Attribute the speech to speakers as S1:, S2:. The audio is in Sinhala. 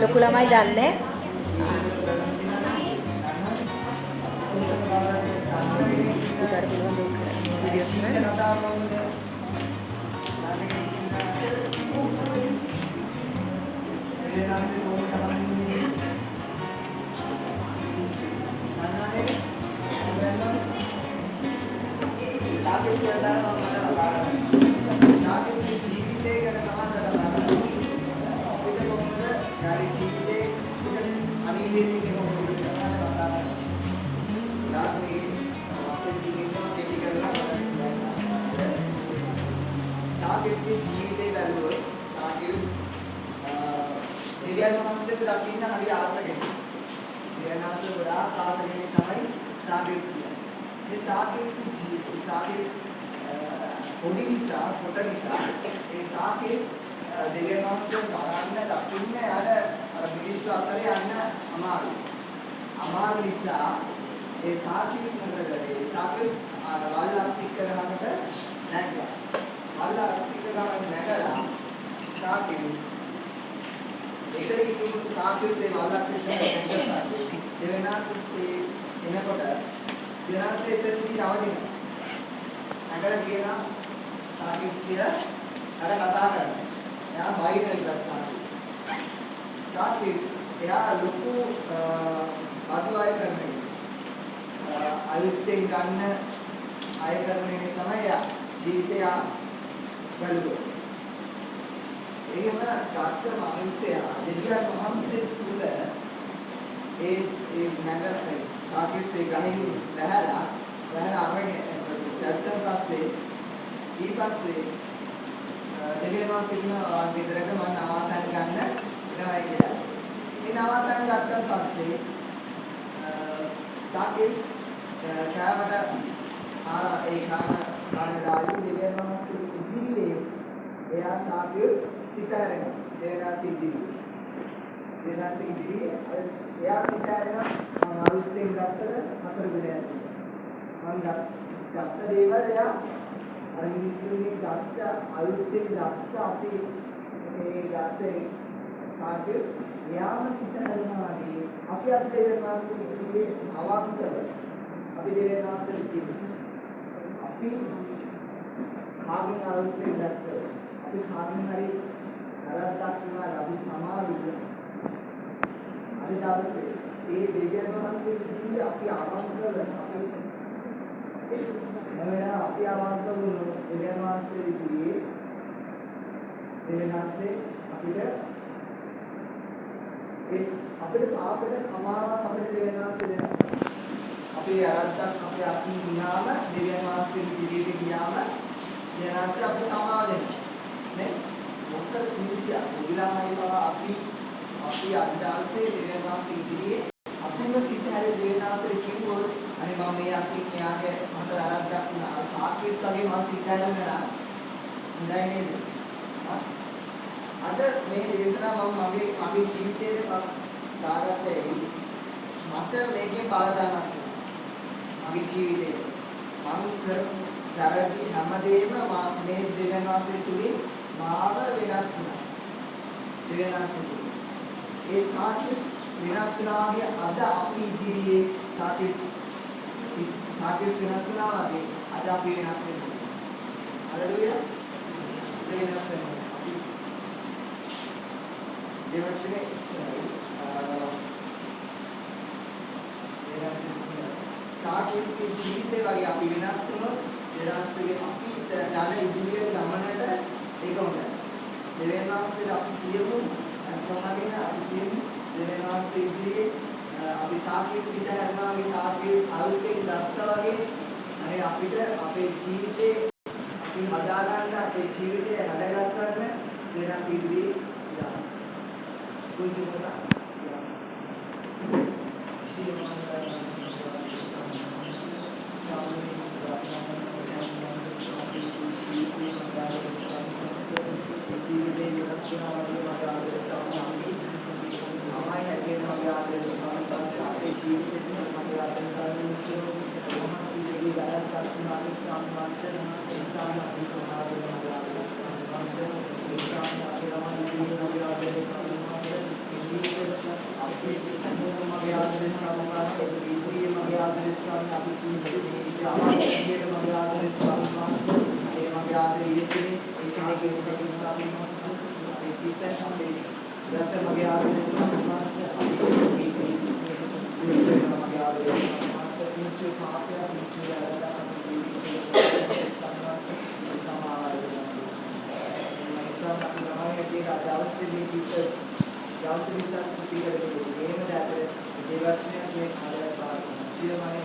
S1: ලොකු ළමයි දන්නේ. පුතාට පුළුවන් දේ කරන්න. වීඩියෝස් කරන්න.
S2: ජීවිතය ගැන තමයි කතා කරන්නේ. අපිට කොහොමද යාගේ ජීවිතේ අනිත් දෙන්නේ කොහොමද කියලා කතා කරන්නේ. ගොඩාක් මේ වචන ටිකෙන්ම කෙටි කරලා සාකේස්ගේ ජීවිතේ බැලුවොත් සාකේස් දෙවියන් වහන්සේට දකින්න හරි ආස කෙනෙක්. දෙවියන් වහන්සේ ගොඩාක් ආස කෙනෙක් තමයි සාකේස් කියන්නේ. මේ සාකේස්ගේ ජීවිතේ සාකේස් පොඩි නිසා කොට නිසා ඒ සාකේස් දෙවියන් වහන්සේ බලන්න දකින්න යාට අර මිනිස්සු අතරේ යන්න අමාරුයි. අමාරු නිසා ඒ සාකේස් මොකද කරේ? සාකේස් වල්ලක් එක්ක ගහකට නැග්ගා. වල්ලක් එක්ක ගහකට නැගලා සාකේස් ඒකට ඉතින් සාකේස් ඒ වල්ලක් එක්ක නැග්ගා. දෙවියන් වහන්සේ එනකොට දෙවියන් වහන්සේ එතනදී නවතිනවා. නැගලා කියනවා සාකේස් කියලා අර කතා කරනවා. එයා බයින එක සාකේස්. සාකේස් එයා ලොකු බදු අය කරන කෙනෙක්. අලුතෙන් ගන්න අය කරන කෙනෙක් තමයි එයා. ජීවිතය බැලුවොත්. එහෙම ගත්ත මිනිස්සයා දෙවියන් වහන්සේ තුල ඒ ඒ නැග සාකේස් ඒ ගහින් බහැලා බහැලා අරගෙන දැස්සන් පස්සේ ඊට පස්සේ දෙවියන් වහන්සේ කියනවා ගෙදරට මම නවාතැන් ගන්න එනවයි කියලා. මේ නවාතැන් ගත්තන් පස්සේ සාකේස් කෑමට ආර ඒ කෑම කන වෙලාවේදී දෙවියන් වහන්සේ ඉදිරියේ එයා සාකේස් සිත හැරෙනවා. දෙවියන් වහන්සේ ඉදිරියේ. දෙවියන් වහන්සේ ඉදිරියේ එයා සිත හැරෙනවා මම අලුතෙන් ගත්තද හතර ගුණයක් තියෙනවා. මං ගත්ත දේවල් එයා අර මිනිස්සුන්ගේ ගත්ත අලුතෙන් ගත්ත අපි මේ ගත්ත සාකේස් එයාම සිත හැරෙනවා වගේ අපි අද දෙවියන් වහන්සේ ඉදිරියේ අවංකව අපි දෙවියන් වහන්සේ ඉදිරියේ අපි කාගෙන් අලුතෙන් ගත්තද අපි කාගෙන් හරි වැරද්දක් වුණා අපි සමාව ඉල්ලනවා. අද දවසේ ඒ දෙවියන් වහන්සේ ඉදිරියේ අපි අවංකව අපි මොනවා අපි අවංක වුණොත් දෙවියන් වහන්සේ ඉදිරියේ දෙවියන් වහන්සේ අපිට ඒ අපිට පාපෙට කමාවක් අපිට දෙවියන් වහන්සේ දෙනවා. අපේ වැරද්දක් අපේ අතින් වුණාම දෙවියන් වහන්සේ ඉදිරියට ගියාම දෙවියන් වහන්සේ අපිට සමාව දෙනවා. නේ? මොකද පුංචි පොඩි ළමයි පවා අපි අපි අද දවසේ දෙවියන් වහන්සේ ඉදිරියේ අපිම සිත හැරෙ දෙවියන් වහන්සේට කිව්වොත් අනේ මම මේ අතින් මෙයාගේ මට වැරද්දක් වුණා. අර සාකේස් වගේ මං සිත හැරුණා නම් හොඳයි නේද? අද මේ දේශනාව මම මගේ මගේ ජීවිතේට මම දාගත්තේ ඇයි? මට මේකෙන් බලදානක් වුණා. මගේ ජීවිතේට මං කරපු වැරදි හැමදේම මේ දෙවියන් වහන්සේ තුලින් මාව වෙනස් වුණා. දෙවියන් වහන්සේ තුලින්. ඒ සාකේස් වෙනස් වුණා වගේ අද අපි ඉදිරියේ සාකේස් සාකේස් වෙනස් වුණා වගේ අද අපි වෙනස් වෙනවා. හලෙලූයා. වෙනස් වෙනවා. අපි දේවචනේ ඉච්ඡයි. වෙනස් වෙනවා. සාකේස්ගේ ජීවිතේ වගේ අපි වෙනස් වුණොත් වෙනස් වෙ අපි යන ඉදිරියට ගමනට ඒක හොඳයි. දෙවියන් වහන්සේට අපි කියමු ඇස් වහගෙන අපි කියමු දෙවියන් වහන්සේ ඉදිරියේ අපි සාකේස් සිත හැරුණා වගේ සාකේස් අලුතෙන් ගත්තා වගේ අනේ අපිට අපේ ජීවිතේ අපි හදාගන්න අපේ ජීවිතය හැඩගස්සන්න දෙවියන් වහන්සේ ඉදිරියේ යන්න. පුංචි මොකක්ද? ජීවිතේ වෙනස් වෙනවා වගේ මගේ ආදරය ස්වාමී අපි තමයි හැටියට මගේ ආදරය ස්වාමීන් වහන්සේ අපේ ජීවිතේට මගේ ආදරය ස්වාමීන් වහන්සේගේ වැරද්දක් වුණාද ස්වාමීන් වහන්සේ ඒ ස්වාමීන් වහන්සේ සමාව වෙන මගේ ආදරය ස්වාමීන් වහන්සේ ඒ ස්වාමීන් වහන්සේ මගේ ආදරය ස්වාමීන් වහන්සේ මගේ ආදරේ ස්වාමීන් වහන්සේ, ඉදිරියේ මගේ ආදරේ ස්වාමීන්, අපි පුංචි ජාතියේ මගේ ආදරේ ස්වාමීන් වහන්සේ, ඒ මගේ ආදරේ යේසුනි, ඒ සාගේ ස්වාමීන් වහන්සේ, අපේ සිත අපේ ගත මගේ ආදරේ ස්වාමීන් වහන්සේ, අපි මගේ ආදරේ ස්වාමීන් වහන්සේ, පුංචි පාපය පුංචි වැරද්දක් අපේ ජීවිතේ ස්වාමීන් වහන්සේ සමාවයි දෙනවා. නිසා අපි තමයි හැටියට අද දවසේ ගීත දවසේ නිසා ස්තුති කරමු. මේම දැතර මේ වචනයක් මේ කාලයක් පාන. ජීවමය